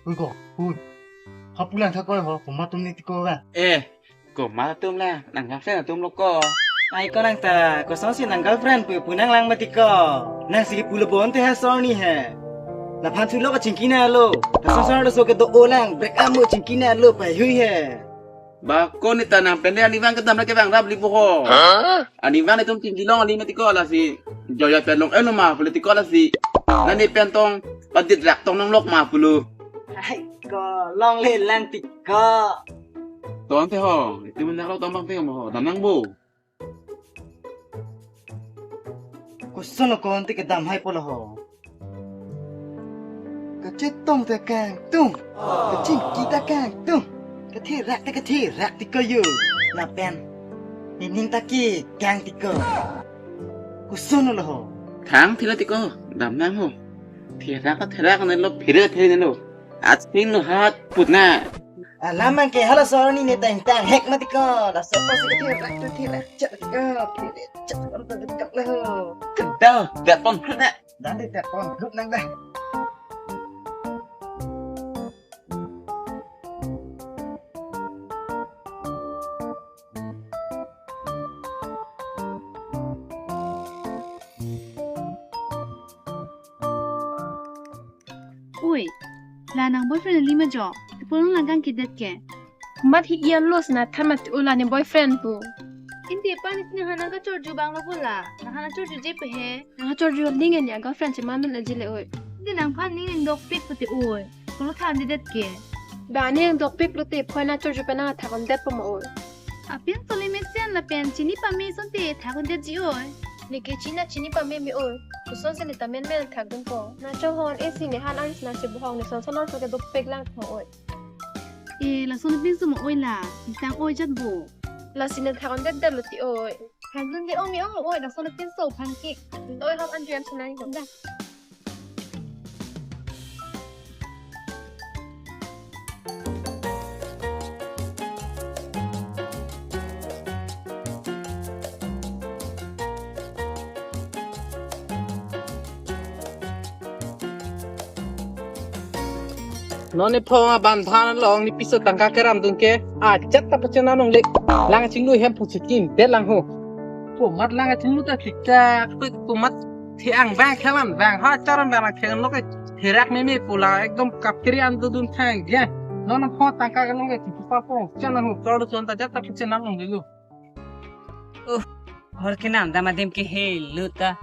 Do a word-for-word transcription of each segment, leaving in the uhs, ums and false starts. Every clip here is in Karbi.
Ui ko, ui. Hapu lang thak ko ho, komat atum ne tiko ba? Eh, komat atum lang, nang girlfriend atum lo ko. Ai ko nang ta, kosonsi nang girlfriend pu pu nang lang mati ko. Nangsi kipu lo bonte ha sor ni he. Laphan thulo kachingki nanglo. Lason sor lo so kedo-o lang, break up mo chingki nanglo paihui he. Ba ko ne ta nang pen de arnivang kedam lake bang rap li po ho. Hah? Arnivang netum chingki longle mati ko lasi. Joya pen long-en lo ma pu le tiko lasi. Nani pen tong padit rak tong nang lok ma pulo. Ai ko longle lang tiko. Ton te ho, itum nang lo tong bang te mo ho, dam nang bo. Koson lo ko ante kedam hai po lo ho. Kachetong ta kangtung, kachingki ta kangtung, katherak ta katherak tiko yo. Lapen nening ta kekang tiko. Koson lo ho. Thang thila tiko, dam nang ho. Therak ta therak nanglo, phere phere nanglo. Asin lo hat putna. Alam abang ke hala sor ni ne tang tang hek mati ko. Laso apotsi katherak tu therak chat ko. Phere chat ko ta dekat lo ho. Kedal, dak pon putna. Dak de dak pon put nang dah. Oi, la nang boyfriend kali ma jo? Tepolong lang kangkedet ke. Mat hi ian lo sina thamat ula ne boyfriend pu. Ante pani sini hana kachorju bang lo pula. Nang hana chorju je pe he. Nang kachorju ning en ya girlfriend si mandun aji le oi. Ante nangphan ning en dokpik pute oi. Kono than di det ke. Ba ning dokpik lote phoi nang chorju pen nang thakon det po ma oi. Apin soli mesen lapen chini pame sonte thakon detji oi. Neke china chini pame me oi. Kosonsi ne ta menmen thakdun po. Nang chonghon esi ne han aris nang si bohong ne son sonor so ke dopik lang thong oi. E, lason pinso ma oi la. Intang oi jat bo. Lasi ne thakon det det lo ti oi. Thakdun de ong mi ong lo oi. Lason pinso phan ke. Oi hap an jam senai ko. Dah. Non ne phong aban than long ne piso tangka keram dun ke. Ajat ta pachenam longle. Lang chinglu hem phu chikin det lang ho. Komat lang chinglu ta thik ta. Komat the-ang bang khelan bang ha charan bang khelan lo ke therak meme pula ekdom kapkiri an dudun thang ya. Non pho tangka ke long ke thik pa po. Chan ho kor son ta jat ta pachenam longle lo. Uh, hor kenam dam adim ke helu ta.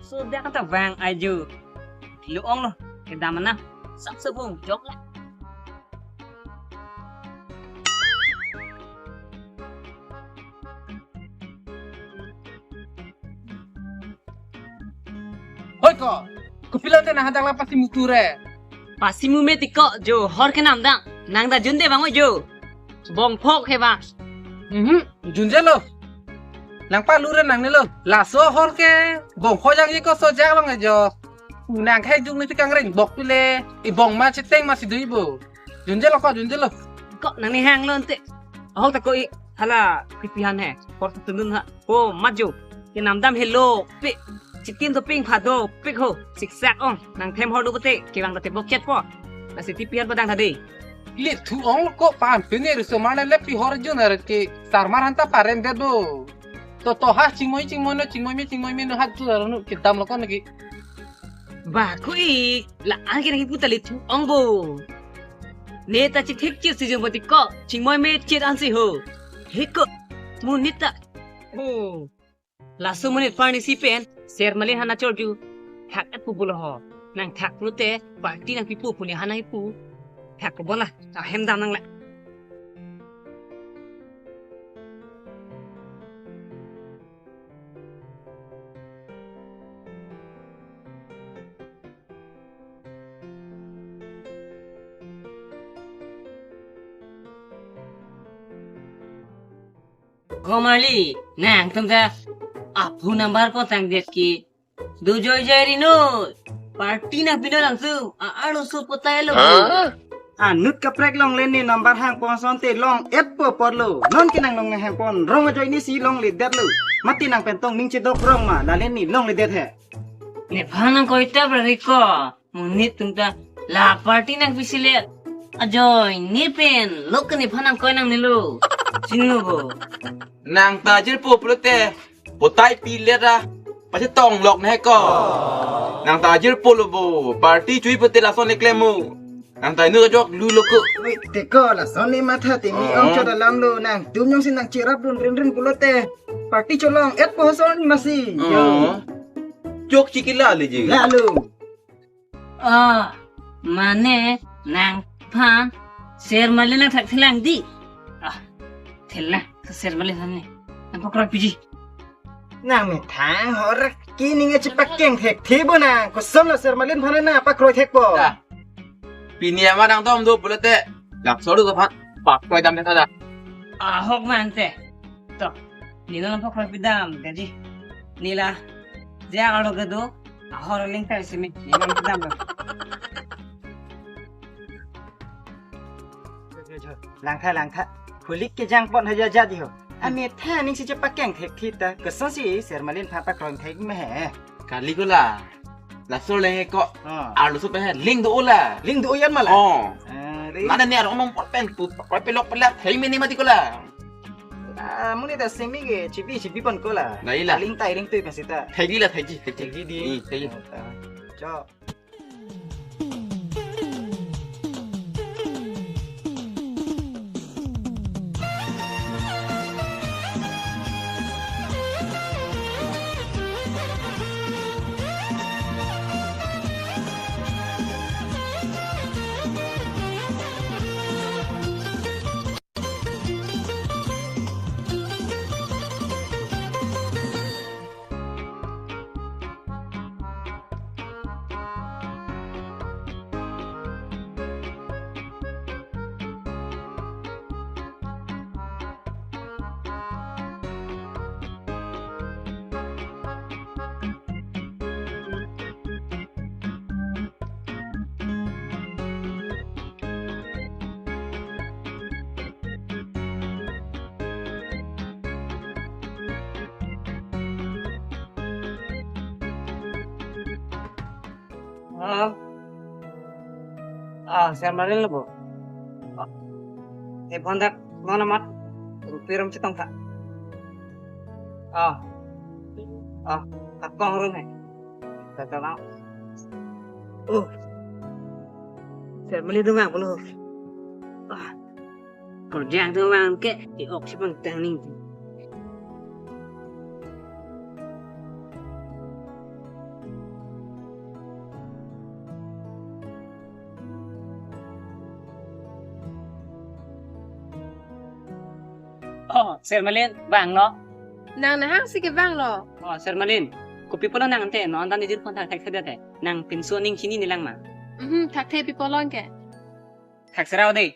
So dia kata bang aju. Lu ong lo, kedam na. Sap sebung jok la. Hoi ko, kopilo te nang hadak la pasi mutu re. Pasi mu me tiko jo, hor kenam dang. Nang ta junde bang oi jo. Bongphok he bang. Mhm, junje lo. Nang palu re nang ne lo. Laso hor ke bongphok jang ye ko sojak long jo. Nang khai jung ne tikang reng bok pile. I bong ma cheteng ma si dui bo. Junje lo ko, junje lo. Ko nang ne hang lo ante. Ahok ta ko i hala pipihan he. Hor ta tundun ha. Ko mat jo. Kenam dam helo. Pi. Chitin to ping phado. Pik ho. Siksak ong. Nang them hor do bote. Kevang ta tebok chet po. Lasi pipihan padang tadi. Lit thu ong ko pan pine riso mane le pi hor jun er ke. Sarmar hanta parem det do. To to ha chingmoi chingmoi no chingmoi me chingmoi me no hat tu aro nu kedam lo kon lagi. Ba kui la an ke nang puta le thu ong bo. Ne ta chithik chit si jong bati ko chingmoi me chit an si ho. He ko. Mu ne ta. Oh. Laso monit parni si pen ser malen hana chorju. Thak et pu bolo ho. Nang thak lo te party nang pipu pu ne hana ipu. Thak lo bola. Ahem dam nang la. Komarli, nangtum ta aphu number po tangdet ke. Dojoi jai ri noi. Party nangpi non langsung. A, arloso potai lo. Hah? Anut kaprek longle ne number hangpon asonte long-etpo apotlo. Non ke nang longle hangpon rong ajoine si longledetlo. Mati nang pen tong ning chedok rong ma, lale ne longledet he. Nephan nangkoi ta brari ko. Monit atum ta la party nangpi si le ajoine pen lok ke nephan nangkoi nangnelo. Chinibo. Nang ta jirpo pulote potai pilet ra pachetong lok ne ko. Nang ta jirpo lo bo, party chui pute lason eklem mo. Nang ta inut ajok lu lo ko. Wait, te ko lason ne matha te ni Oh. ong chot alam lo, nangtum jongsi nangcherapdun rinrin pulote party cholong-etpo ason masi. Yo. Oh. Chok chikila le ji. Lalo. Ah, mane nangphan Shermalin nangthak thelang di. Ah, thelang Shermalin aphan ne. Nangpakroi piji. Nang methang hor kini nge chepakeng thekthe bo nang. Kosonlo Shermalin aphan nangpakroi thekpo. Ta. Pini ama nangdom do pulote. Laso do aphan pakroi dam thekta da. Ahok mante. To, neli nangpakroi pidam gaji. Neli la. Je arlo kedo. Ahor ling kai simi. Neli nangpidam do. Langtha, langtha. Hulik kejang pon haja jadi ho. Ametha ning si chepakeng thekthita. Kosonsi Shermalin aphan pakroi thek me he. Kali ko la. Laso leng ko. Ah. Arloso pen he ling do la. Ling do yan mala. Oh. Are. Mane ne arong nong pot pen tu. Pakroi pelok pelak thei mene mati ko la. Ah, muni ta simi ke chibi chibi pon ko la. Nai la. Ling tai ling tui pen sita. Thei di la thei di. Thei di. Thei di. Hmm, thei di. Cho. Ah. Ah, Shermalin lo bo. Ah. Eh, bondak, non amat. Rupi rum chetong tha. Ah. Ah, akong rum he. Tata lang. Oh. Shermalin dong ang pulo. Ah. Kerja tu bang ke, di ok si bang tang ning. Oh, Shermalin, bang lo. Nang nahang si ke bang lo. Oh, Shermalin, kopi pulo nang ante, non dan ijir phone thak thak thak thak. Nang pinso aning chinine lang ma. Mhm, thak thak pi pulo ke. Thak serau de.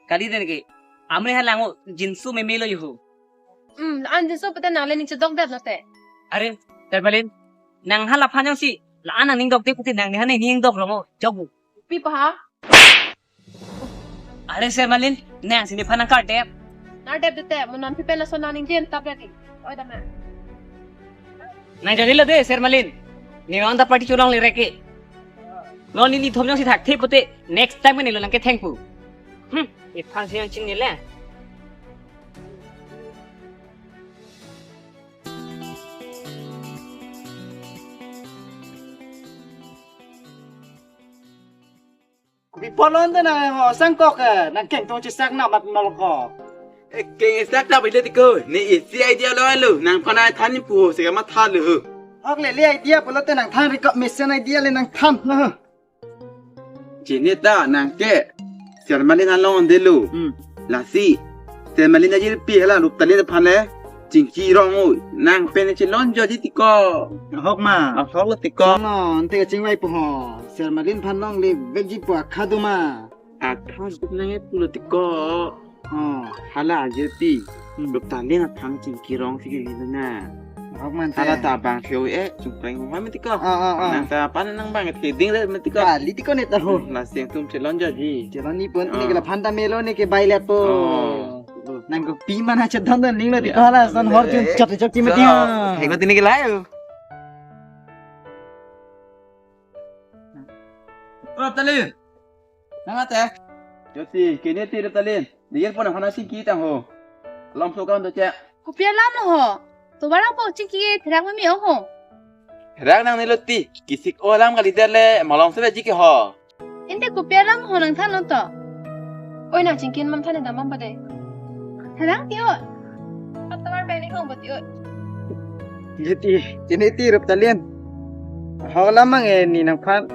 Kali den ke. Amri ha lango jinsu meme lo yuhu. Hmm, an jinsu pete nang le ning chedok det lote. Are, Shermalin, nang ha laphan jongsi la-an nang ning dok de pute nang ne ha ne ning dok lo mo. Jok bu. Pi pa ha? Are Shermalin, nang si nephan nangkardep. Nardep dete, mo non pi pen laso nang ning jen tap dadi. Oi dama. Nang jani lo de, Shermalin. Ne anta party cholongle reke. Non neli thom jongsi thak the pute, next time ke neli lo nang ketheng pu. Hmm, iphan si yang chinine le. Kopi pulo ante nang ho sangkok ke, nang keng tong chesak na mat nol ko. Eh, keng sak ta bile tiko, ne isi idea lo lo, nangphan nangthan pu ho, sika matha lo. Hok le le idea pulote nangthan ri ko, mission idea le nangthan lo. Chinine ta nang ke, Shermalin along ande lo. Hmm. Lasi, Shermalin ajirpi hala rup talin aphan le, chingki rong oi, nang pen chelon jo di tiko. Hok ma. Ahok lo tiko. No, ante kachingvai po ho. Shermalin aphan longle vekji po akha do ma. Akha do nang e pulo tiko. Oh, hala ajirpi. Hmm. Ruptalin aphan chingki rong si kini na. Ahok mante. Hala ta bang theo e, chungpreng hoi mati ko. Ah, ah, ah. Nang ta pan nang bang theding le mati ko. Kali ti ko ne ta ho. Hmm, lasi ingtum chelon jaji. Chelon ni pon, ah, ne ke laphan ta melo ne ke bai let po. Oh. Nang kopi mana chedon don ning lo ti ko hala son hor jun chot chot ti mati ha. Thek lo ti ne ke layo. Ruptalin. Nang ate. Jyoti, kene ti Ruptalin. Diyer pon hana chingki tang ho. Alam so kan do che. Kopi alam lo ho. Tovar apo chingki therak mami ho. Therak nangne lo ti. Kisik o alam kalidet le malom se ji ke ho. Ente kopi alam ho nang than lo to. Oi nang chingki man than dam bang pade. Therang ti o. Tovar bang ni hong bati o. Jyoti, kene ti Ruptalin. Ahok lam mang e ne nangphan.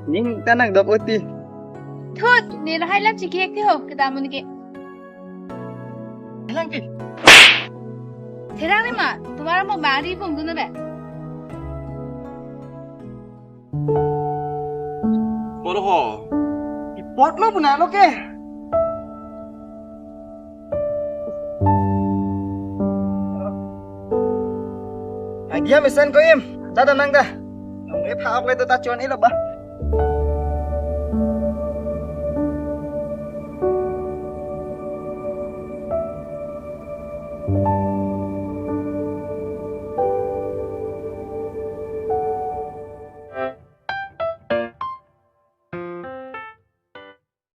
Ning ta nang dok oti. Thut, ne lahai lam chingki ek ti ho, kedam un ke. Therang ti. Therang ni ma, tovar mo bari pung dun na be. Polo ho. Ipot lo puna lo ke. Agia mesen ko im. Dada nang da. Nong e pha ok le ta chon ilo ba.